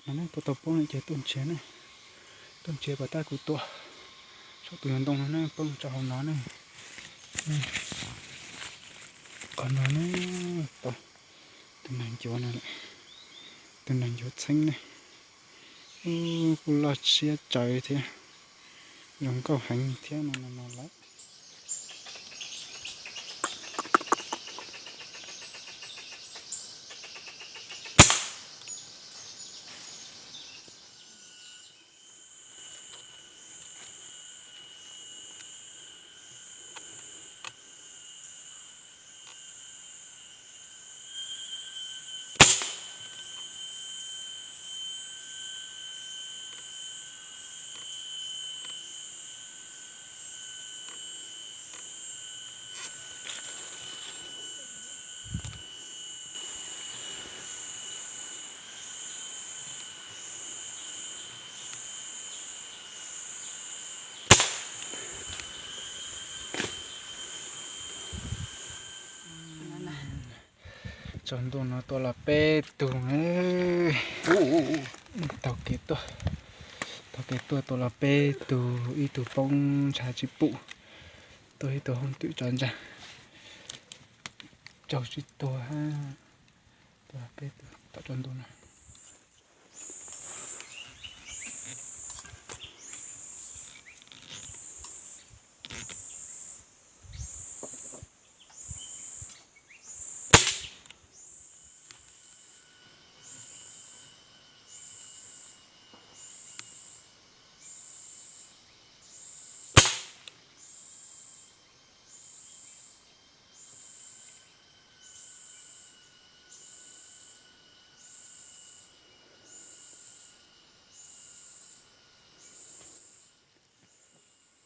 Tua tau poob lawm ces tuaj nrhiav ne, tuaj nrhiav pas tab kuv tua. Saum tus nyuag ntoo no ne, poob tso hauv no ne. Qhov no ne, tus nag ncuav no, tus nag ncuav txheeb ne. Kuj loj siab tsawv thiab, zoo nkauj heev thiab no no lawm. Tsaus ntuj no tua los peb tug. Taug kev tuaj, taug kev tuaj tua los peb tug, ib tug poob ntshav tsis pum, tuaj ib tug hoob twm tso ntsag, tsaug tsis tuag. Tua los peb tug tom tsaus ntuj no.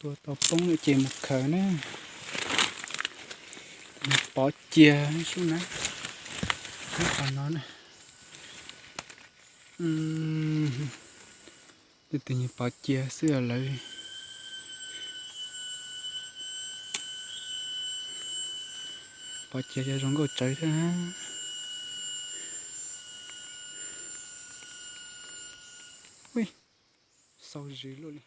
Tua tau poob lawm ces mus khaws na. Pov cia sub na, qhov no na. Tej tus nyuag pov cia xwb lawm. Pov cia zoo nkauj tsawv thiab. Ui, xau zis luaj li.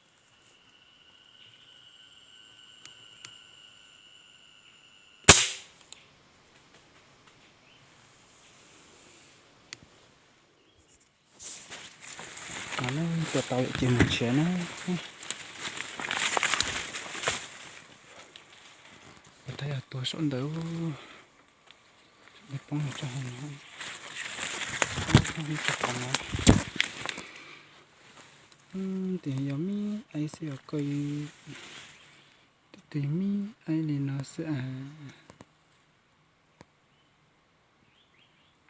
Tua tau lawm ces mus nrhiav na. Ua rab yog tua saum ntawd, poob tso hauv no, poob tso qhov no. Tes yog mib aib xwb os koj, tes mib aib li no xwb as,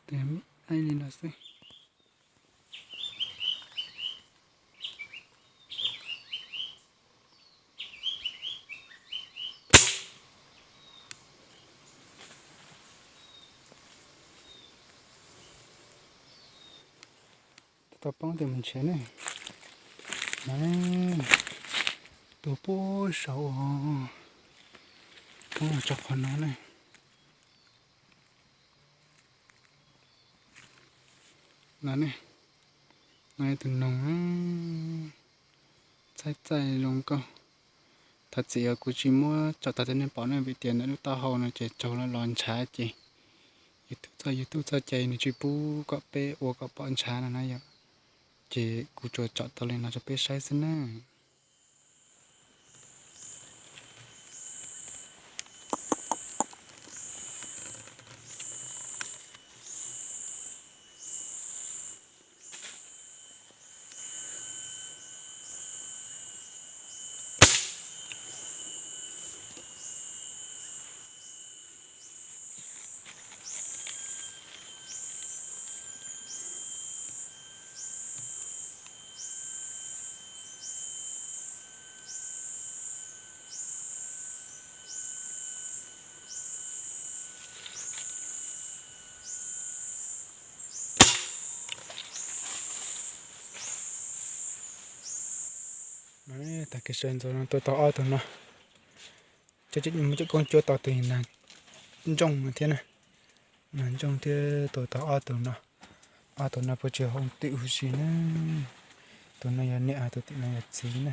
tes mib aib li no xwb. Tau poob tes mus nrhiav ne. No, tua puag saud, poob los tso qhov no ne. No ne, no tus noog, txaij txaij zoo nkauj. Thov txim os, kuv tsis muab tso tag rau nej pom ne, vim tias ntawm lub taub hau no ces tsaug los los ntshav ces YouTube txoj, YouTube txoj cai nws tsis pub kom peb ua kom pom ntshav no na yom. Ces kuv tsuas tso tau li no rau peb saib xwb na. Tag kis sawv ntxov no tua tau ob tug no. Cov coob coob cuab tau tus nag ntsooj no thiab na. Nag ntsooj thiab tua tau ob tug no. Ob tug no puas tsis haus twm huv si na. Tus no yog niam, tus tim no yog txiv na.